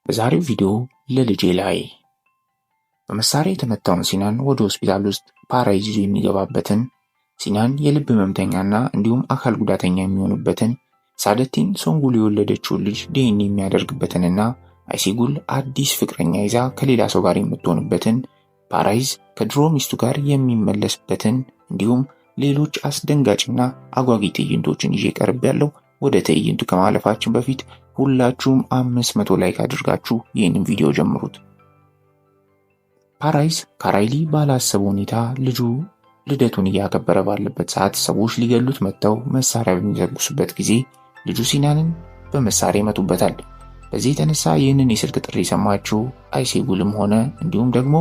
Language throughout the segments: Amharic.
በዛሬው ቪዲዮ ለልጄ ላይ በመሳሪያ የተመታውን ሲናን ወደ ሆስፒታል ውስጥ ፓራይዝ ይዞ የሚገባበትን፣ ሲናን የልብ ህመምተኛና እንዲሁም አካል ጉዳተኛ የሚሆንበትን፣ ሳደቲን ሶንጉል የወለደችውን ልጅ ዲኤንኤ የሚያደርግበትንና አይሴጉል አዲስ ፍቅረኛ ይዛ ከሌላ ሰው ጋር የምትሆንበትን፣ ፓራይዝ ከድሮ ሚስቱ ጋር የሚመለስበትን እንዲሁም ሌሎች አስደንጋጭና አጓጊ ትዕይንቶችን ይዤ ቀርቤያለሁ። ወደ ትዕይንቱ ከማለፋችን በፊት ሁላችሁም 500 like አድርጋችሁ ይህንን ቪዲዮ ጀምሩት። ፓራይዝ ካራይሊ ባላሰበው ሁኔታ ልጁ ልደቱን እያከበረ ባለበት ሰዓት ሰዎች ሊገሉት መጥተው መሳሪያ በሚተኩሱበት ጊዜ ልጁ ሲናንን በመሳሪያ ይመቱበታል። በዚህ የተነሳ ይህንን የስልክ ጥሪ የሰማችው አይሴጉልም ሆነ እንዲሁም ደግሞ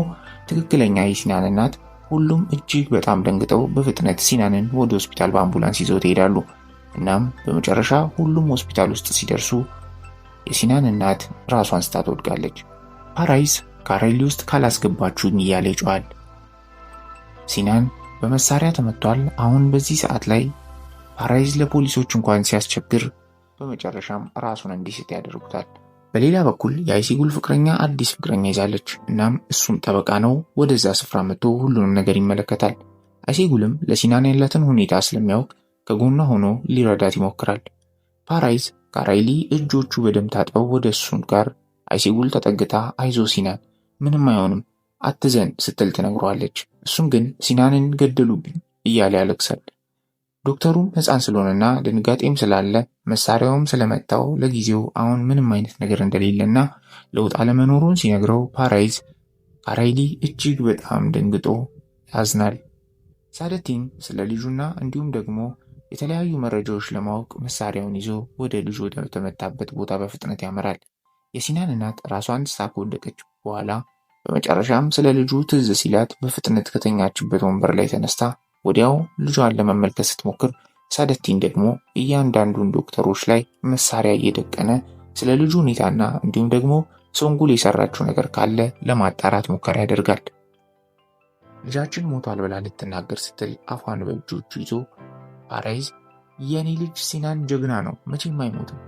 ትክክለኛ የሲናን እናት ሁሉም እጅግ በጣም ደንግጠው በፍጥነት ሲናንን ወደ ሆስፒታል በአምቡላንስ ይዘው ይሄዳሉ። እናም በመጨረሻ ሁሉም ሆስፒታል ውስጥ ሲደርሱ የሲናን እናት ራሷን ስታ ትወድቃለች። ፓራይዝ ካራይሊ ውስጥ ካላስገባችሁኝ እያለ ይጮሃል። ሲናን በመሳሪያ ተመቷል። አሁን በዚህ ሰዓት ላይ ፓራይዝ ለፖሊሶች እንኳን ሲያስቸግር በመጨረሻም ራሱን እንዲስት ያደርጉታል። በሌላ በኩል የአይሲጉል ፍቅረኛ አዲስ ፍቅረኛ ይዛለች። እናም እሱም ጠበቃ ነው። ወደዛ ስፍራ መጥቶ ሁሉንም ነገር ይመለከታል። አይሲጉልም ለሲናን ያላትን ሁኔታ ስለሚያውቅ ከጎኗ ሆኖ ሊረዳት ይሞክራል። ፓራይዝ ካራይሊ እጆቹ በደም ታጥበው ወደ እሱን ጋር አይሲጉል ተጠግታ አይዞ ሲናን ምንም አይሆንም አትዘን ስትል ትነግረዋለች። እሱም ግን ሲናንን ገደሉብኝ እያለ ያለቅሳል። ዶክተሩም ሕፃን ስለሆነና ድንጋጤም ስላለ መሳሪያውም ስለመታው ለጊዜው አሁን ምንም አይነት ነገር እንደሌለና ለውጥ አለመኖሩን ሲነግረው ፓራይዝ ካራይሊ እጅግ በጣም ደንግጦ ያዝናል። ሳደቲን ስለ ልጁና እንዲሁም ደግሞ የተለያዩ መረጃዎች ለማወቅ መሳሪያውን ይዞ ወደ ልጁ ወደ ተመታበት ቦታ በፍጥነት ያመራል። የሲናን እናት ራሷን ስታ ከወደቀች በኋላ በመጨረሻም ስለ ልጁ ትዝ ሲላት በፍጥነት ከተኛችበት ወንበር ላይ ተነስታ ወዲያው ልጇን ለመመልከት ስትሞክር ሳደቲን ደግሞ እያንዳንዱን ዶክተሮች ላይ መሳሪያ እየደቀነ ስለ ልጁ ሁኔታና እንዲሁም ደግሞ ሶንጉል የሰራችው ነገር ካለ ለማጣራት ሙከራ ያደርጋል። ልጃችን ሞቷል ብላ ልትናገር ስትል አፏን በእጆቹ ይዞ ፓራይዝ የኔ ልጅ ሲናን ጀግና ነው፣ መቼም አይሞትም፣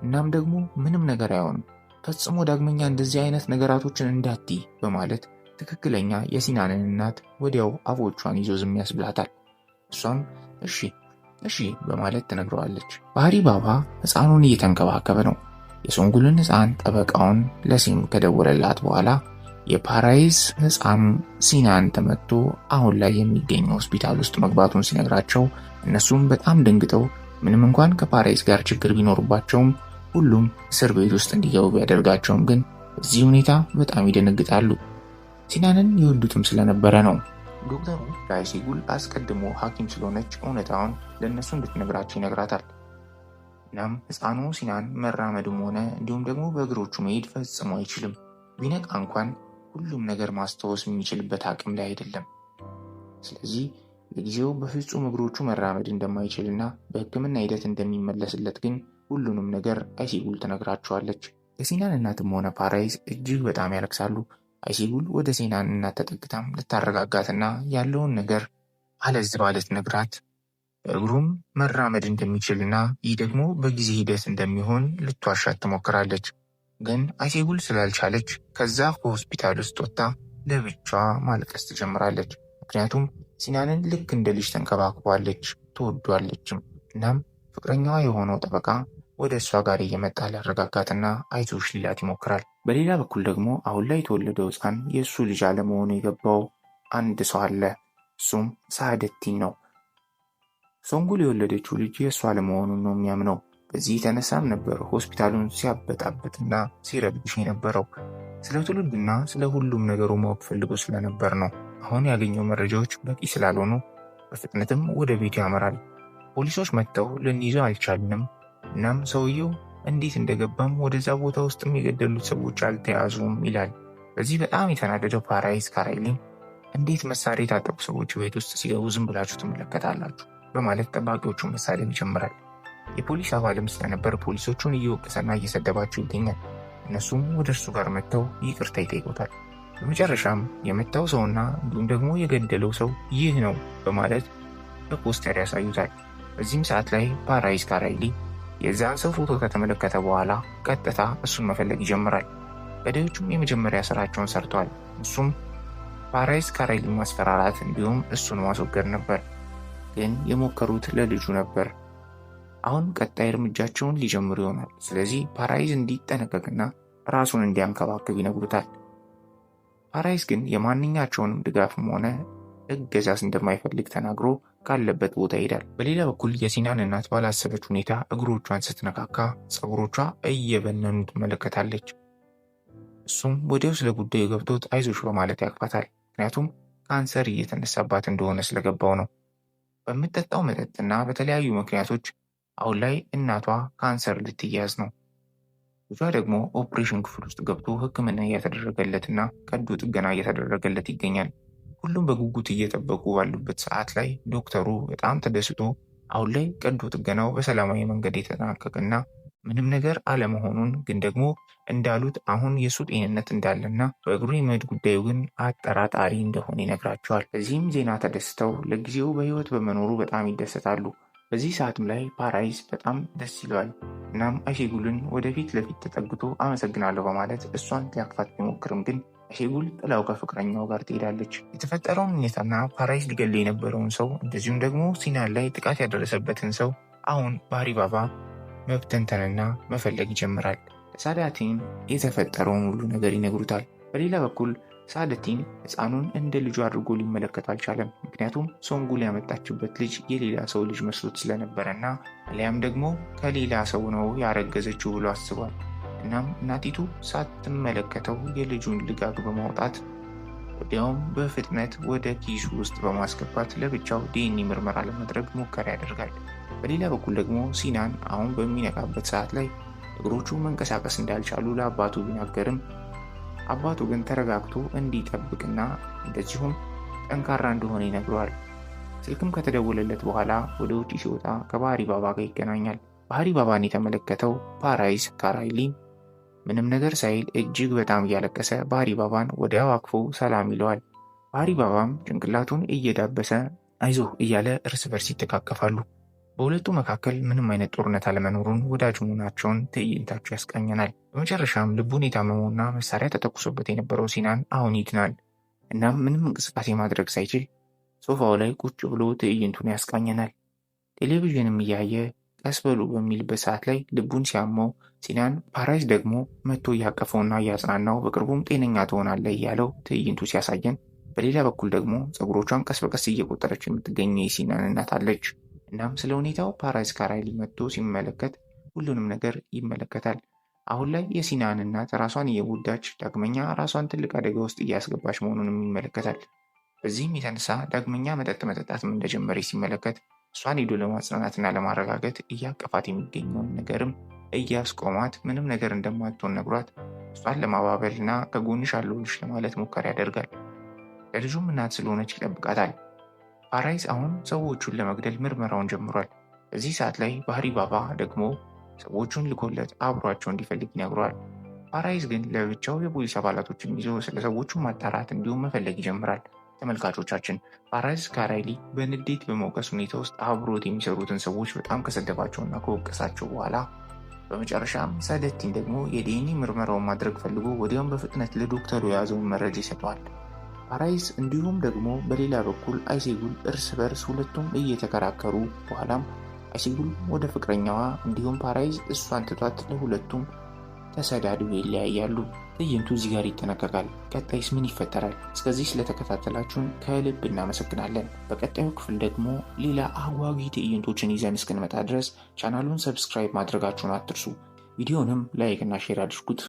እናም ደግሞ ምንም ነገር አይሆንም፣ ፈጽሞ ዳግመኛ እንደዚህ አይነት ነገራቶችን እንዳትይ በማለት ትክክለኛ የሲናንን እናት ወዲያው አፎቿን ይዞ ዝም ያስብላታል። እሷም እሺ እሺ በማለት ትነግረዋለች። ባህሪ ባባ ሕፃኑን እየተንከባከበ ነው። የሶንጉልን ሕፃን ጠበቃውን ለሲም ከደወለላት በኋላ የፓራይዝ ሕፃን ሲናን ተመቶ አሁን ላይ የሚገኘው ሆስፒታል ውስጥ መግባቱን ሲነግራቸው እነሱም በጣም ደንግጠው ምንም እንኳን ከፓራይዝ ጋር ችግር ቢኖርባቸውም ሁሉም እስር ቤት ውስጥ እንዲገቡ ቢያደርጋቸውም ግን በዚህ ሁኔታ በጣም ይደነግጣሉ። ሲናንን ይወዱትም ስለነበረ ነው። ዶክተሩ ለአይሲጉል አስቀድሞ ሐኪም ስለሆነች እውነታውን ለእነሱ እንድትነግራቸው ይነግራታል። እናም ሕፃኑ ሲናን መራመድም ሆነ እንዲሁም ደግሞ በእግሮቹ መሄድ ፈጽሞ አይችልም። ቢነቃ እንኳን ሁሉም ነገር ማስታወስ የሚችልበት አቅም ላይ አይደለም። ስለዚህ ለጊዜው በፍጹም እግሮቹ መራመድ እንደማይችልና በሕክምና ሂደት እንደሚመለስለት ግን ሁሉንም ነገር አይሲጉል ትነግራቸዋለች። የሲናን እናትም ሆነ ፓራይዝ እጅግ በጣም ያለቅሳሉ። አይሲጉል ወደ ሲናን እናት ተጠግታም ልታረጋጋትና ያለውን ነገር አለዝባ ልትነግራት በእግሩም መራመድ እንደሚችልና ይህ ደግሞ በጊዜ ሂደት እንደሚሆን ልትዋሻት ትሞክራለች። ግን አይሲጉል ስላልቻለች ከዛ ከሆስፒታል ውስጥ ወጥታ ለብቻዋ ማልቀስ ትጀምራለች። ምክንያቱም ሲናንን ልክ እንደ ልጅ ተንከባክቧለች፣ ትወዷለችም። እናም ፍቅረኛዋ የሆነው ጠበቃ ወደ እሷ ጋር እየመጣ ሊያረጋጋትና አይዞሽ ሊላት ይሞክራል። በሌላ በኩል ደግሞ አሁን ላይ የተወለደው ሕፃን የእሱ ልጅ አለመሆኑ የገባው አንድ ሰው አለ። እሱም ሳደቲን ነው። ሶንጉል የወለደችው ልጅ የእሱ አለመሆኑን ነው የሚያምነው። በዚህ የተነሳም ነበር ሆስፒታሉን ሲያበጣበጥና ሲረብሽ የነበረው። ስለ ትውልዱና ስለ ሁሉም ነገሩ ማወቅ ፈልጎ ስለነበር ነው። አሁን ያገኘው መረጃዎች በቂ ስላልሆኑ በፍጥነትም ወደ ቤቱ ያመራል። ፖሊሶች መጥተው ልንይዘው አልቻልንም፣ እናም ሰውየው እንዴት እንደገባም ወደዛ ቦታ ውስጥም የገደሉት ሰዎች አልተያዙም ይላል። በዚህ በጣም የተናደደው ፓራይዝ ካራይሊን እንዴት መሳሪያ የታጠቁ ሰዎች ቤት ውስጥ ሲገቡ ዝም ብላችሁ ትመለከታላችሁ? በማለት ጠባቂዎቹን መሳደብ ይጀምራል። የፖሊስ አባልም ስለነበር ፖሊሶቹን እየወቀሰና እየሰደባቸው ይገኛል። እነሱም ወደ እርሱ ጋር መጥተው ይቅርታ ይጠይቁታል። በመጨረሻም የመታው ሰውና እንዲሁም ደግሞ የገደለው ሰው ይህ ነው በማለት በፖስተር ያሳዩታል። በዚህም ሰዓት ላይ ፓራይዝ ካራይሊ የዛን ሰው ፎቶ ከተመለከተ በኋላ ቀጥታ እሱን መፈለግ ይጀምራል። ገዳዮቹም የመጀመሪያ ስራቸውን ሰርተዋል። እሱም ፓራይዝ ካራይሊን ማስፈራራት እንዲሁም እሱን ማስወገድ ነበር። ግን የሞከሩት ለልጁ ነበር። አሁን ቀጣይ እርምጃቸውን ሊጀምሩ ይሆናል። ስለዚህ ፓራይዝ እንዲጠነቀቅና ራሱን እንዲያንከባክብ ይነግሩታል። ፓራይዝ ግን የማንኛቸውንም ድጋፍም ሆነ እገዛስ እንደማይፈልግ ተናግሮ ካለበት ቦታ ይሄዳል። በሌላ በኩል የሲናን እናት ባላሰበች ሁኔታ እግሮቿን ስትነካካ ፀጉሮቿ እየበነኑ ትመለከታለች። እሱም ወዲያው ስለ ጉዳዩ ገብቶት አይዞሽ በማለት ያቅፋታል። ምክንያቱም ካንሰር እየተነሳባት እንደሆነ ስለገባው ነው። በምትጠጣው መጠጥና በተለያዩ ምክንያቶች አሁን ላይ እናቷ ካንሰር ልትያዝ ነው። ልጇ ደግሞ ኦፕሬሽን ክፍል ውስጥ ገብቶ ሕክምና እየተደረገለትና ቀዶ ጥገና እየተደረገለት ይገኛል። ሁሉም በጉጉት እየጠበቁ ባሉበት ሰዓት ላይ ዶክተሩ በጣም ተደስቶ አሁን ላይ ቀዶ ጥገናው በሰላማዊ መንገድ የተጠናቀቀና ምንም ነገር አለመሆኑን ግን ደግሞ እንዳሉት አሁን የእሱ ጤንነት እንዳለና በእግሩ የመሄድ ጉዳዩ ግን አጠራጣሪ እንደሆነ ይነግራቸዋል። በዚህም ዜና ተደስተው ለጊዜው በህይወት በመኖሩ በጣም ይደሰታሉ። በዚህ ሰዓትም ላይ ፓራይዝ በጣም ደስ ይለዋል። እናም አይሼጉልን ወደፊት ለፊት ተጠግቶ አመሰግናለሁ በማለት እሷን ሊያቅፋት ቢሞክርም ግን አይሼጉል ጥላው ከፍቅረኛው ጋር ትሄዳለች። የተፈጠረውን ሁኔታና ፓራይዝ ሊገል የነበረውን ሰው እንደዚሁም ደግሞ ሲናን ላይ ጥቃት ያደረሰበትን ሰው አሁን ባህሪ ባባ መብተንተንና መፈለግ ይጀምራል። ለሳዳቲን የተፈጠረውን ሁሉ ነገር ይነግሩታል። በሌላ በኩል ሳደቲን ሕፃኑን እንደ ልጁ አድርጎ ሊመለከት አልቻለም። ምክንያቱም ሶንጉል ያመጣችበት ልጅ የሌላ ሰው ልጅ መስሎት ስለነበረና አሊያም ደግሞ ከሌላ ሰው ነው ያረገዘችው ብሎ አስቧል። እናም እናቲቱ ሳትመለከተው የልጁን ልጋግ በማውጣት ወዲያውም በፍጥነት ወደ ኪሱ ውስጥ በማስገባት ለብቻው ዲኤንኤ ምርመራ ለማድረግ ሙከራ ያደርጋል። በሌላ በኩል ደግሞ ሲናን አሁን በሚነቃበት ሰዓት ላይ እግሮቹ መንቀሳቀስ እንዳልቻሉ ለአባቱ ቢናገርም አባቱ ግን ተረጋግቶ እንዲጠብቅና እንደዚሁም ጠንካራ እንደሆነ ይነግረዋል። ስልክም ከተደወለለት በኋላ ወደ ውጪ ሲወጣ ከባህሪ ባባ ጋር ይገናኛል። ባህሪ ባባን የተመለከተው ፓራይዝ ካራይሊን ምንም ነገር ሳይል እጅግ በጣም እያለቀሰ ባህሪ ባባን ወዲያው አቅፎ ሰላም ይለዋል። ባህሪ ባባም ጭንቅላቱን እየዳበሰ አይዞህ እያለ እርስ በርስ ይተቃቀፋሉ። በሁለቱ መካከል ምንም አይነት ጦርነት አለመኖሩን ወዳጅ መሆናቸውን ትዕይንታቸው ያስቃኘናል። በመጨረሻም ልቡን የታመመውና መሳሪያ ተተኩሶበት የነበረው ሲናን አሁን ይድናል። እናም ምንም እንቅስቃሴ ማድረግ ሳይችል ሶፋው ላይ ቁጭ ብሎ ትዕይንቱን ያስቃኘናል። ቴሌቪዥንም እያየ ቀስ በሉ በሚልበት ሰዓት ላይ ልቡን ሲያመው ሲናን ፓራይዝ ደግሞ መጥቶ እያቀፈውና እያጽናናው በቅርቡም ጤነኛ ትሆናለህ እያለው ትዕይንቱ ሲያሳየን፣ በሌላ በኩል ደግሞ ፀጉሮቿን ቀስ በቀስ እየቆጠረች የምትገኘው የሲናን እናት አለች። እናም ስለ ሁኔታው ፓራይዝ ካራይሊ መጥቶ ሲመለከት ሁሉንም ነገር ይመለከታል። አሁን ላይ የሲናን እናት ራሷን እየጎዳች ዳግመኛ ራሷን ትልቅ አደጋ ውስጥ እያስገባች መሆኑንም ይመለከታል። በዚህም የተነሳ ዳግመኛ መጠጥ መጠጣትም እንደጀመረች ሲመለከት እሷን ሄዶ ለማጽናናትና ለማረጋገጥ እያቀፋት የሚገኘውን ነገርም እያስቆማት ምንም ነገር እንደማትሆን ነግሯት እሷን ለማባበልና ከጎንሽ አለሁልሽ ለማለት ሙከራ ያደርጋል። ለልጁም እናት ስለሆነች ይጠብቃታል። ፓራይዝ አሁን ሰዎቹን ለመግደል ምርመራውን ጀምሯል። በዚህ ሰዓት ላይ ባህሪ ባባ ደግሞ ሰዎቹን ልኮለት አብሯቸው እንዲፈልግ ይነግረዋል። ፓራይዝ ግን ለብቻው የፖሊስ አባላቶችን ይዞ ስለ ሰዎቹ ማጣራት እንዲሁም መፈለግ ይጀምራል። ተመልካቾቻችን ፓራይዝ ካራይሊ በንዴት በመውቀስ ሁኔታ ውስጥ አብሮት የሚሰሩትን ሰዎች በጣም ከሰደባቸውና ከወቀሳቸው በኋላ በመጨረሻም ሳደቲን ደግሞ የዲኤንኤ ምርመራውን ማድረግ ፈልጎ ወዲያውም በፍጥነት ለዶክተሩ የያዘውን መረጃ ይሰጠዋል። ፓራይዝ እንዲሁም ደግሞ በሌላ በኩል አይሴጉል እርስ በርስ ሁለቱም እየተከራከሩ በኋላም አይሴጉል ወደ ፍቅረኛዋ እንዲሁም ፓራይዝ እሷን ትቷት ለሁለቱም ተሰዳድበው ይለያያሉ። ትዕይንቱ እዚህ ጋር ይጠናቀቃል። ቀጣይስ ምን ይፈጠራል? እስከዚህ ስለተከታተላችሁን ከልብ እናመሰግናለን። በቀጣዩ ክፍል ደግሞ ሌላ አጓጊ ትዕይንቶችን ይዘን እስክንመጣ ድረስ ቻናሉን subscribe ማድረጋችሁን አትርሱ። ቪዲዮንም like እና share አድርጉት።